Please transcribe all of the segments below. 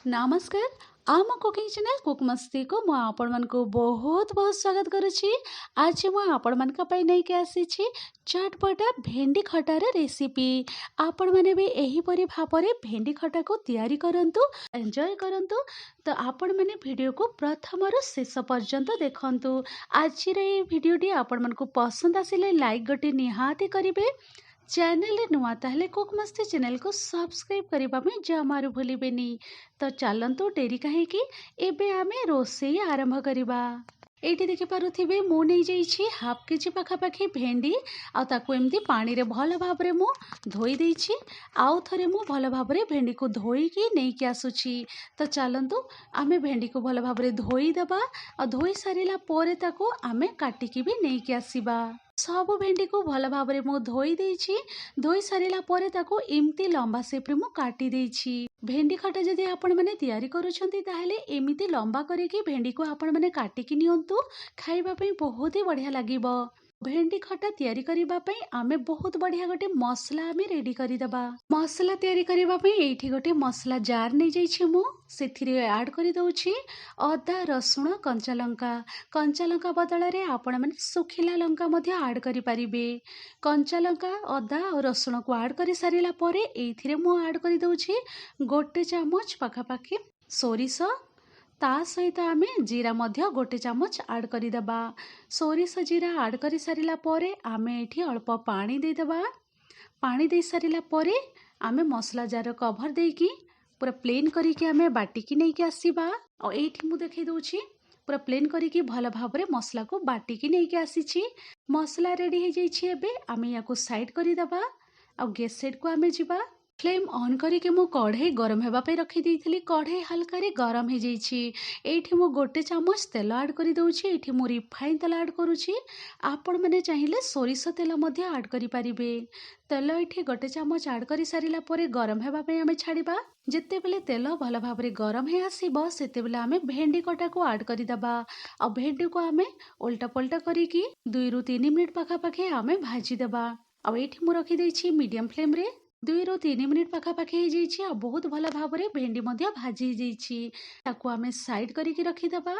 ନମସ୍କାର, ଆମ cooking channel cook ମସ୍ତିକୁ ମୁଁ ଆପଣମାନଙ୍କୁ ବହୁତ ବହୁତ ସ୍ୱାଗତ କରୁଛି। ଆଜି ମୁଁ ଆପଣମାନଙ୍କ ପାଇଁ ନେଇକି ଆସିଛି ଚଟପଟା ଭେଣ୍ଡି ଖଟାର ରେସିପି। ଆପଣମାନେ ବି ଏହିପରି ଭାବରେ ଭେଣ୍ଡି ଖଟାକୁ ତିଆରି କରନ୍ତୁ, ଏନ୍ଜୟ କରନ୍ତୁ। ତ ଆପଣମାନେ ଭିଡ଼ିଓକୁ ପ୍ରଥମରୁ ଶେଷ ପର୍ଯ୍ୟନ୍ତ ଦେଖନ୍ତୁ। ଆଜିର ଏଇ ଭିଡ଼ିଓଟି ଆପଣମାନଙ୍କୁ ପସନ୍ଦ ଆସିଲେ ଲାଇକ୍ ଗୋଟେ ନିହାତି କରିବେ। ଚ୍ୟାନେଲରେ ନୂଆ ତାହେଲେ କୁକ୍ ମସ୍ତି ଚ୍ୟାନେଲକୁ ସବସ୍କ୍ରାଇବ୍ କରିବା ପାଇଁ ଜମାରୁ ଭୁଲିବେନି। ତ ଚାଲନ୍ତୁ, ଡେରି କାହିଁକି, ଏବେ ଆମେ ରୋଷେଇ ଆରମ୍ଭ କରିବା। ଏଇଠି ଦେଖିପାରୁଥିବେ, ମୁଁ ନେଇଯାଇଛି ହାଫ୍ କେଜି ପାଖାପାଖି ଭେଣ୍ଡି ଆଉ ତାକୁ ଏମିତି ପାଣିରେ ଭଲ ଭାବରେ ମୁଁ ଧୋଇ ଦେଇଛି। ଆଉ ଥରେ ମୁଁ ଭଲ ଭାବରେ ଭେଣ୍ଡିକୁ ଧୋଇକି ନେଇକି ଆସୁଛି। ତ ଚାଲନ୍ତୁ, ଆମେ ଭେଣ୍ଡିକୁ ଭଲ ଭାବରେ ଧୋଇଦେବା ଆଉ ଧୋଇ ସାରିଲା ପରେ ତାକୁ ଆମେ କାଟିକି ବି ନେଇକି ଆସିବା। ସବୁ ଭେଣ୍ଡିକୁ ଭଲ ଭାବରେ ମୁଁ ଧୋଇ ଦେଇଛି। ଧୋଇ ସାରିଲା ପରେ ତାକୁ ଏମିତି ଲମ୍ବା ସେପ୍ରେ ମୁଁ କାଟି ଦେଇଛି। ଭେଣ୍ଡି ଖଟା ଯଦି ଆପଣମାନେ ତିଆରି କରୁଛନ୍ତି, ତାହେଲେ ଏମିତି ଲମ୍ବା କରିକି ଭେଣ୍ଡିକୁ ଆପଣମାନେ କାଟିକି ନିଅନ୍ତୁ। ଖାଇବା ପାଇଁ ବହୁତ ହି ବଢ଼ିଆ ଲାଗିବ। ଭେଣ୍ଡି ଖଟା ତିଆରି କରିବା ପାଇଁ ଆମେ ବହୁତ ବଢ଼ିଆ ଗୋଟେ ମସଲା ଆମେ ରେଡ଼ି କରିଦେବା। ମସଲା ତିଆରି କରିବା ପାଇଁ ଏଇଠି ଗୋଟେ ମସଲା ଜାର୍ ନେଇଯାଇଛି ମୁଁ। ସେଥିରେ ଆଡ଼୍ କରିଦେଉଛି ଅଦା, ରସୁଣ, କଞ୍ଚା ଲଙ୍କା। କଞ୍ଚା ଲଙ୍କା ବଦଳରେ ଆପଣମାନେ ଶୁଖିଲା ଲଙ୍କା ମଧ୍ୟ ଆଡ଼୍ କରିପାରିବେ। କଞ୍ଚା ଲଙ୍କା, ଅଦା ଆଉ ରସୁଣକୁ ଆଡ଼୍ କରିସାରିଲା ପରେ ଏଇଥିରେ ମୁଁ ଆଡ଼୍ କରିଦେଉଛି 1 ଚାମଚ ପାଖାପାଖି ସୋରିଷ। ତା ସହିତ ଆମେ ଜିରା ମଧ୍ୟ 1 ଚାମଚ ଆଡ଼୍ କରିଦେବା। ସୋରିଷ, ଜିରା ଆଡ଼୍ କରିସାରିଲା ପରେ ଆମେ ଏଇଠି ଅଳ୍ପ ପାଣି ଦେଇଦେବା। ପାଣି ଦେଇସାରିଲା ପରେ ଆମେ ମସଲା ଜାର କଭର୍ ଦେଇକି ପୁରା ପ୍ଲେନ୍ କରିକି ଆମେ ବାଟିକି ନେଇକି ଆସିବା। ଆଉ ଏଇଠି ମୁଁ ଦେଖାଇ ଦେଉଛି, ପୁରା ପ୍ଲେନ୍ କରିକି ଭଲ ଭାବରେ ମସଲାକୁ ବାଟିକି ନେଇକି ଆସିଛି। ମସଲା ରେଡ଼ି ହେଇଯାଇଛି। ଏବେ ଆମେ ୟାକୁ ସାଇଡ଼୍ କରିଦେବା ଆଉ ଗ୍ୟାସ୍ ସାଇଡ଼୍କୁ ଆମେ ଯିବା। ଫ୍ଲେମ୍ ଅନ୍ କରିକି ମୁଁ କଢ଼େଇ ଗରମ ହେବା ପାଇଁ ରଖିଦେଇଥିଲି। କଢ଼େଇ ହାଲକାରେ ଗରମ ହେଇଯାଇଛି। ଏଇଠି ମୁଁ 1 ଚାମଚ ତେଲ ଆଡ଼୍ କରିଦେଉଛି। ଏଇଠି ମୁଁ ରିଫାଇନ୍ ତେଲ ଆଡ଼୍ କରୁଛି। ଆପଣମାନେ ଚାହିଁଲେ ସୋରିଷ ତେଲ ମଧ୍ୟ ଆଡ଼୍ କରିପାରିବେ। ତେଲ ଏଇଠି 1 ଚାମଚ ଆଡ଼୍ କରିସାରିଲା ପରେ ଗରମ ହେବା ପାଇଁ ଆମେ ଛାଡ଼ିବା। ଯେତେବେଳେ ତେଲ ଭଲ ଭାବରେ ଗରମ ହେଇ ଆସିବ, ସେତେବେଳେ ଆମେ ଭେଣ୍ଡି କଟାକୁ ଆଡ଼୍ କରିଦେବା ଆଉ ଭେଣ୍ଡିକୁ ଆମେ ଓଲଟା ପଲଟା କରିକି 2ରୁ 3 ମିନିଟ୍ ପାଖାପାଖି ଆମେ ଭାଜିଦେବା। ଆଉ ଏଇଠି ମୁଁ ରଖିଦେଇଛି ମିଡ଼ିୟମ୍ ଫ୍ଲେମ୍ରେ। 2ରୁ 3 ମିନିଟ୍ ପାଖାପାଖି ହେଇଯାଇଛି ଆଉ ବହୁତ ଭଲ ଭାବରେ ଭେଣ୍ଡି ମଧ୍ୟ ଭାଜି ହେଇଯାଇଛି। ତାକୁ ଆମେ ସାଇଡ଼୍ କରିକି ରଖିଦେବା।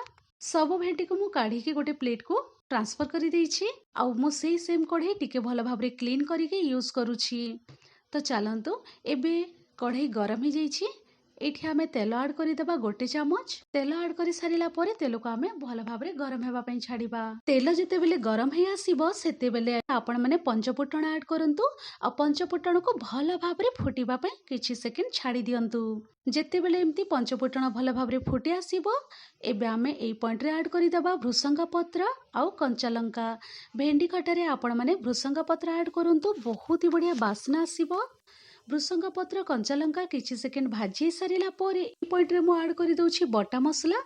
ସବୁ ଭେଣ୍ଡିକୁ ମୁଁ କାଢ଼ିକି ଗୋଟେ ପ୍ଲେଟ୍କୁ ଟ୍ରାନ୍ସଫର୍ କରିଦେଇଛି ଆଉ ମୁଁ ସେଇ ସେମ୍ କଢ଼େଇ ଟିକେ ଭଲ ଭାବରେ କ୍ଲିନ୍ କରିକି ୟୁଜ୍ କରୁଛି। ତ ଚାଲନ୍ତୁ, ଏବେ କଢ଼େଇ ଗରମ ହେଇଯାଇଛି। ଏଇଠି ଆମେ ତେଲ ଆଡ଼୍ କରିଦେବା 1 ଚାମଚ। ତେଲ ଆଡ଼୍ କରିସାରିଲା ପରେ ତେଲକୁ ଆମେ ଭଲ ଭାବରେ ଗରମ ହେବା ପାଇଁ ଛାଡ଼ିବା। ତେଲ ଯେତେବେଳେ ଗରମ ହେଇ ଆସିବ, ସେତେବେଳେ ଆପଣମାନେ ପଞ୍ଚଫୁଟଣ ଆଡ଼୍ କରନ୍ତୁ ଆଉ ପଞ୍ଚଫୁଟଣକୁ ଭଲ ଭାବରେ ଫୁଟିବା ପାଇଁ କିଛି ସେକେଣ୍ଡ ଛାଡ଼ି ଦିଅନ୍ତୁ। ଯେତେବେଳେ ଏମିତି ପଞ୍ଚଫୁଟଣ ଭଲ ଭାବରେ ଫୁଟି ଆସିବ, ଏବେ ଆମେ ଏଇ ପଏଣ୍ଟରେ ଆଡ଼୍ କରିଦେବା ଭୃସଙ୍ଗ ପତ୍ର ଆଉ କଞ୍ଚା ଲଙ୍କା। ଭେଣ୍ଡି ଖଟାରେ ଆପଣମାନେ ଭୃସଙ୍ଗ ପତ୍ର ଆଡ଼୍ କରନ୍ତୁ, ବହୁତ ହି ବଢ଼ିଆ ବାସ୍ନା ଆସିବ। ଭୃସଙ୍ଗ ପତ୍ର, କଞ୍ଚା ଲଙ୍କା କିଛି ସେକେଣ୍ଡ ଭାଜି ସାରିଲା ପରେ ଏଇ ପଏଣ୍ଟରେ ମୁଁ ଆଡ଼୍ କରିଦେଉଛି ବଟା ମସଲା।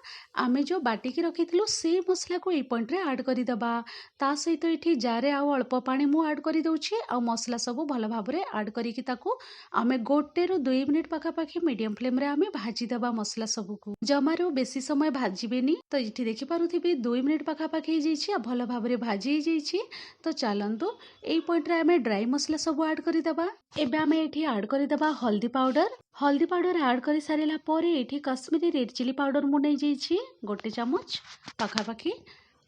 ଆମେ ଯେଉଁ ବାଟିକି ରଖିଥିଲୁ, ସେଇ ମସଲାକୁ ଏଇ ପଏଣ୍ଟରେ ଆଡ଼୍ କରିଦେବା। ତା ସହିତ ଏଇଠି ଜାରେ ଆଉ ଅଳ୍ପ ପାଣି ମୁଁ ଆଡ଼୍ କରିଦେଉଛି ଆଉ ମସଲା ସବୁ ଭଲ ଭାବରେ ଆଡ଼୍ କରିକି ତାକୁ ଆମେ 1ରୁ 2 ମିନିଟ୍ ପାଖାପାଖି ମିଡ଼ିୟମ୍ ଫ୍ଲେମ୍ରେ ଆମେ ଭାଜିଦେବା ମସଲା ସବୁକୁ। ଜମାରୁ ବେଶୀ ସମୟ ଭାଜିବେନି। ତ ଏଇଠି ଦେଖିପାରୁଥିବେ, 2 ମିନିଟ୍ ପାଖାପାଖି ହେଇଯାଇଛି ଆଉ ଭଲ ଭାବରେ ଭାଜି ହେଇଯାଇଛି। ତ ଚାଲନ୍ତୁ, ଏଇ ପଏଣ୍ଟରେ ଆମେ ଡ୍ରାଇ ମସଲା ସବୁ ଆଡ଼୍ କରିଦେବା। ଏବେ ଆମେ ଏଇଠି ଆଡ଼୍ କରିଦେବା ହଳଦୀ ପାଉଡ଼ର। ହଳଦୀ ପାଉଡ଼ର ଆଡ଼୍ କରିସାରିଲା ପରେ ଏଇଠି କାଶ୍ମୀରୀ ରେଡ଼୍ ଚିଲି ପାଉଡ଼ର ମୁଁ ନେଇଯାଇଛି 1 ଚାମଚ ପାଖାପାଖି।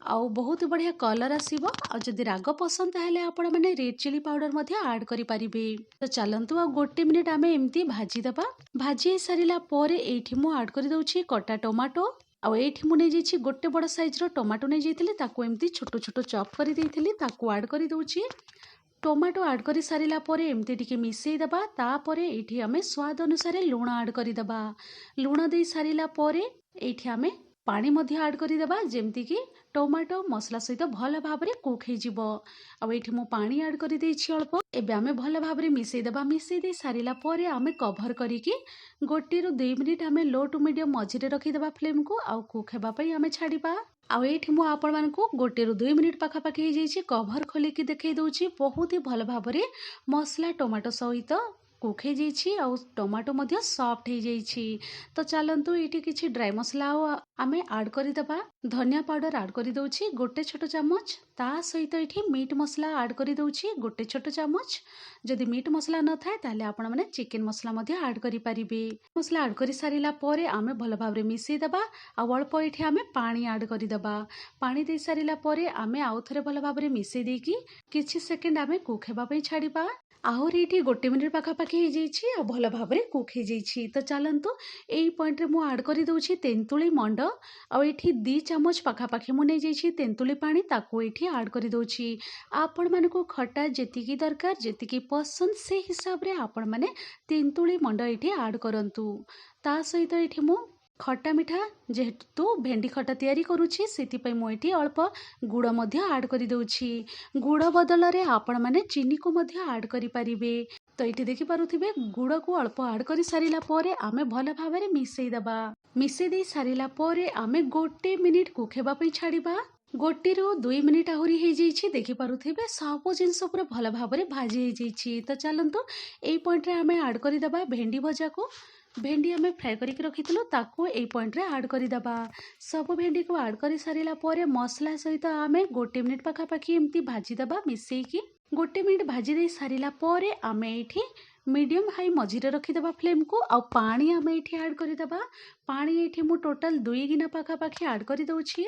ଆଉ ବହୁତ ବଢ଼ିଆ କଲର୍ ଆସିବ। ଆଉ ଯଦି ରାଗ ପସନ୍ଦ, ତାହେଲେ ଆପଣମାନେ ରେଡ଼୍ ଚିଲି ପାଉଡ଼ର ମଧ୍ୟ ଆଡ଼୍ କରିପାରିବେ। ତ ଚାଲନ୍ତୁ, ଆଉ 1 ମିନିଟ୍ ଆମେ ଏମିତି ଭାଜିଦେବା। ଭାଜି ହେଇସାରିଲା ପରେ ଏଇଠି ମୁଁ ଆଡ଼୍ କରିଦେଉଛି କଟା ଟମାଟୋ। ଆଉ ଏଇଠି ମୁଁ ନେଇଯାଇଛି ଗୋଟେ ବଡ଼ ସାଇଜ୍ର ଟମାଟୋ ନେଇଯାଇଥିଲି, ତାକୁ ଏମିତି ଛୋଟ ଛୋଟ ଚପ୍ କରିଦେଇଥିଲି, ତାକୁ ଆଡ଼୍ କରିଦେଉଛି। ଟମାଟୋ ଆଡ଼୍ କରିସାରିଲା ପରେ ଏମିତି ଟିକେ ମିଶାଇ ଦେବା। ତାପରେ ଏଇଠି ଆମେ ସ୍ୱାଦ ଅନୁସାରେ ଲୁଣ ଆଡ଼୍ କରିଦେବା। ଲୁଣ ଦେଇ ସାରିଲା ପରେ ଏଇଠି ଆମେ ପାଣି ମଧ୍ୟ ଆଡ଼୍ କରିଦେବା, ଯେମିତିକି ଟମାଟୋ ମସଲା ସହିତ ଭଲ ଭାବରେ କୁକ୍ ହେଇଯିବ। ଆଉ ଏଇଠି ମୁଁ ପାଣି ଆଡ଼୍ କରିଦେଇଛି ଅଳ୍ପ। ଏବେ ଆମେ ଭଲ ଭାବରେ ମିଶାଇ ଦେବା। ମିଶାଇ ଦେଇ ସାରିଲା ପରେ ଆମେ କଭର୍ କରିକି 1ରୁ 2 ମିନିଟ୍ ଆମେ ଲୋ ଟୁ ମିଡ଼ିୟମ୍ ମଝିରେ ରଖିଦେବା ଫ୍ଲେମ୍କୁ ଆଉ କୁକ୍ ହେବା ପାଇଁ ଆମେ ଛାଡ଼ିବା। ଆଉ ଏଇଠି ମୁଁ ଆପଣମାନଙ୍କୁ 1ରୁ 2 ମିନିଟ୍ ପାଖାପାଖି ହେଇଯାଇଛି, କଭର୍ ଖୋଲିକି ଦେଖାଇ ଦେଉଛି। ବହୁତ ହି ଭଲ ଭାବରେ ମସଲା ଟମାଟୋ ସହିତ କୁକ୍ ହେଇଯାଇଛି ଆଉ ଟମାଟୋ ମଧ୍ୟ ସଫ୍ଟ ହେଇଯାଇଛି। ତ ଚାଲନ୍ତୁ, ଏଇଠି କିଛି ଡ୍ରାଏ ମସଲା ଆଉ ଆମେ ଆଡ଼୍ କରିଦେବା। ଧନିଆ ପାଉଡ଼ର ଆଡ଼୍ କରିଦେଉଛି 1 ଛୋଟ ଚାମଚ। ତା ସହିତ ଏଇଠି ମିଟ୍ ମସଲା ଆଡ଼୍ କରିଦେଉଛି 1 ଛୋଟ ଚାମଚ। ଯଦି ମିଟ୍ ମସଲା ନଥାଏ, ତାହେଲେ ଆପଣମାନେ ଚିକେନ୍ ମସଲା ମଧ୍ୟ ଆଡ଼୍ କରିପାରିବେ। ମସଲା ଆଡ଼୍ କରିସାରିଲା ପରେ ଆମେ ଭଲ ଭାବରେ ମିଶାଇଦେବା ଆଉ ଅଳ୍ପ ଏଇଠି ଆମେ ପାଣି ଆଡ଼୍ କରିଦେବା। ପାଣି ଦେଇସାରିଲା ପରେ ଆମେ ଆଉ ଥରେ ଭଲ ଭାବରେ ମିଶାଇ ଦେଇକି କିଛି ସେକେଣ୍ଡ ଆମେ କୁକ୍ ହେବା ପାଇଁ ଛାଡ଼ିବା। ଆହୁରି ଏଇଠି ଗୋଟେ ମିନିଟ୍ ପାଖାପାଖି ହେଇଯାଇଛି ଆଉ ଭଲ ଭାବରେ କୁକ୍ ହେଇଯାଇଛି। ତ ଚାଲନ୍ତୁ, ଏଇ ପଏଣ୍ଟରେ ମୁଁ ଆଡ଼୍ କରିଦେଉଛି ତେନ୍ତୁଳି ମଣ୍ଡ। ଆଉ ଏଇଠି 2 ଚାମଚ ପାଖାପାଖି ମୁଁ ନେଇଯାଇଛି ତେନ୍ତୁଳି ପାଣି, ତାକୁ ଏଇଠି ଆଡ଼୍ କରିଦେଉଛି। ଆପଣମାନଙ୍କୁ ଖଟା ଯେତିକି ଦରକାର, ଯେତିକି ପସନ୍ଦ, ସେ ହିସାବରେ ଆପଣମାନେ ତେନ୍ତୁଳି ମଣ୍ଡ ଏଇଠି ଆଡ଼୍ କରନ୍ତୁ। ତା ସହିତ ଏଇଠି ମୁଁ ଖଟା ମିଠା, ଯେହେତୁ ଭେଣ୍ଡି ଖଟା ତିଆରି କରୁଛି, ସେଥିପାଇଁ ମୁଁ ଏଇଠି ଅଳ୍ପ ଗୁଡ଼ ମଧ୍ୟ ଆଡ଼୍ କରିଦେଉଛି। ଗୁଡ଼ ବଦଳରେ ଆପଣମାନେ ଚିନିକୁ ମଧ୍ୟ ଆଡ଼୍ କରିପାରିବେ। ତ ଏଇଠି ଦେଖିପାରୁଥିବେ, ଗୁଡ଼କୁ ଅଳ୍ପ ଆଡ଼୍ କରିସାରିଲା ପରେ ଆମେ ଭଲ ଭାବରେ ମିଶାଇ ଦେବା। ମିଶାଇ ଦେଇ ସାରିଲା ପରେ ଆମେ ଗୋଟେ ମିନିଟ୍ କୁକ୍ ହେବା ପାଇଁ ଛାଡ଼ିବା। 1ରୁ 2 ମିନିଟ୍ ଆହୁରି ହେଇଯାଇଛି। ଦେଖିପାରୁଥିବେ, ସବୁ ଜିନିଷ ପୁରା ଭଲ ଭାବରେ ଭାଜି ହେଇଯାଇଛି। ତ ଚାଲନ୍ତୁ, ଏଇ ପଏଣ୍ଟରେ ଆମେ ଆଡ଼୍ କରିଦେବା ଭେଣ୍ଡି ଭଜାକୁ। ଭେଣ୍ଡି ଆମେ ଫ୍ରାଏ କରିକି ରଖିଥିଲୁ, ତାକୁ ଏଇ ପଏଣ୍ଟରେ ଆଡ଼୍ କରିଦେବା। ସବୁ ଭେଣ୍ଡିକୁ ଆଡ଼୍ କରିସାରିଲା ପରେ ମସଲା ସହିତ ଆମେ ଗୋଟେ ମିନିଟ୍ ପାଖାପାଖି ଏମିତି ଭାଜିଦେବା ମିଶେଇକି। ଗୋଟେ ମିନିଟ୍ ଭାଜି ଦେଇ ସାରିଲା ପରେ ଆମେ ଏଇଠି ମିଡ଼ିୟମ୍ ହାଇ ମଝିରେ ରଖିଦେବା ଫ୍ଲେମ୍କୁ ଆଉ ପାଣି ଆମେ ଏଇଠି ଆଡ଼୍ କରିଦେବା। ପାଣି ଏଇଠି ମୁଁ ଟୋଟାଲ୍ 2 ଗିନା ପାଖାପାଖି ଆଡ଼୍ କରିଦେଉଛି।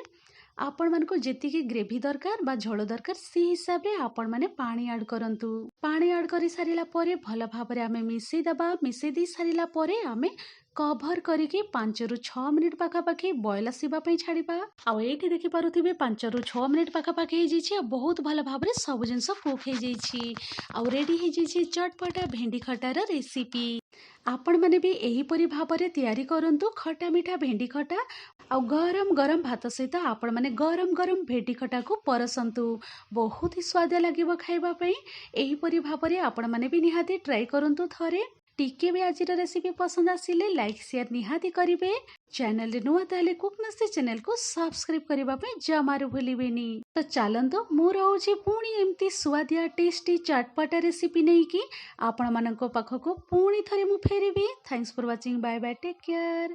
ଆପଣମାନଙ୍କୁ ଯେତିକି ଗ୍ରେଭି ଦରକାର ବା ଝୋଳ ଦରକାର, ସେଇ ହିସାବରେ ଆପଣମାନେ ପାଣି ଆଡ଼୍ କରନ୍ତୁ। ପାଣି ଆଡ଼୍ କରିସାରିଲା ପରେ ଭଲ ଭାବରେ ଆମେ ମିଶାଇ ଦେବା। ମିଶାଇ ଦେଇ ସାରିଲା ପରେ ଆମେ କଭର କରିକି 5ରୁ 6 ମିନିଟ୍ ପାଖାପାଖି ବଏଲ୍ ଆସିବା ପାଇଁ ଛାଡ଼ିବା। ଆଉ ଏଇଠି ଦେଖିପାରୁଥିବେ, 5ରୁ 6 ମିନିଟ୍ ପାଖାପାଖି ହେଇଯାଇଛି ଆଉ ବହୁତ ଭଲ ଭାବରେ ସବୁ ଜିନିଷ କୁକ୍ ହେଇଯାଇଛି ଆଉ ରେଡ଼ି ହେଇଯାଇଛି ଚଟପଟା ଭେଣ୍ଡି ଖଟାର ରେସିପି। ଆପଣମାନେ ବି ଏହିପରି ଭାବରେ ତିଆରି କରନ୍ତୁ ଖଟା ମିଠା ଭେଣ୍ଡି ଖଟା ଆଉ ଗରମ ଗରମ ଭାତ ସହିତ ଆପଣମାନେ ଗରମ ଗରମ ଭେଣ୍ଡି ଖଟାକୁ ପରସନ୍ତୁ। ବହୁତ ହି ସ୍ୱାଦ ଲାଗିବ ଖାଇବା ପାଇଁ। ଏହିପରି ଭାବରେ ଆପଣମାନେ ବି ନିହାତି ଟ୍ରାଏ କରନ୍ତୁ ଥରେ। ଟିକେ ବି ଆଜିର ରେସିପି ପସନ୍ଦ ଆସିଲେ ଲାଇକ୍, ସେୟାର ନିହାତି କରିବେ। ଚ୍ୟାନେଲରେ ନୂଆ, ତାହେଲେ କୁକ୍ ମସ୍ତି ଚ୍ୟାନେଲକୁ ସବସ୍କ୍ରାଇବ୍ କରିବା ପାଇଁ ଜମାରୁ ଭୁଲିବେନି। ତ ଚାଲନ୍ତୁ, ମୁଁ ରହୁଛି। ପୁଣି ଏମିତି ସୁଆଦିଆ, ଟେଷ୍ଟି, ଚଟପଟା ରେସିପି ନେଇକି ଆପଣମାନଙ୍କ ପାଖକୁ ପୁଣି ଥରେ ମୁଁ ଫେରିବି। Thanks for watching. Bye bye, take care.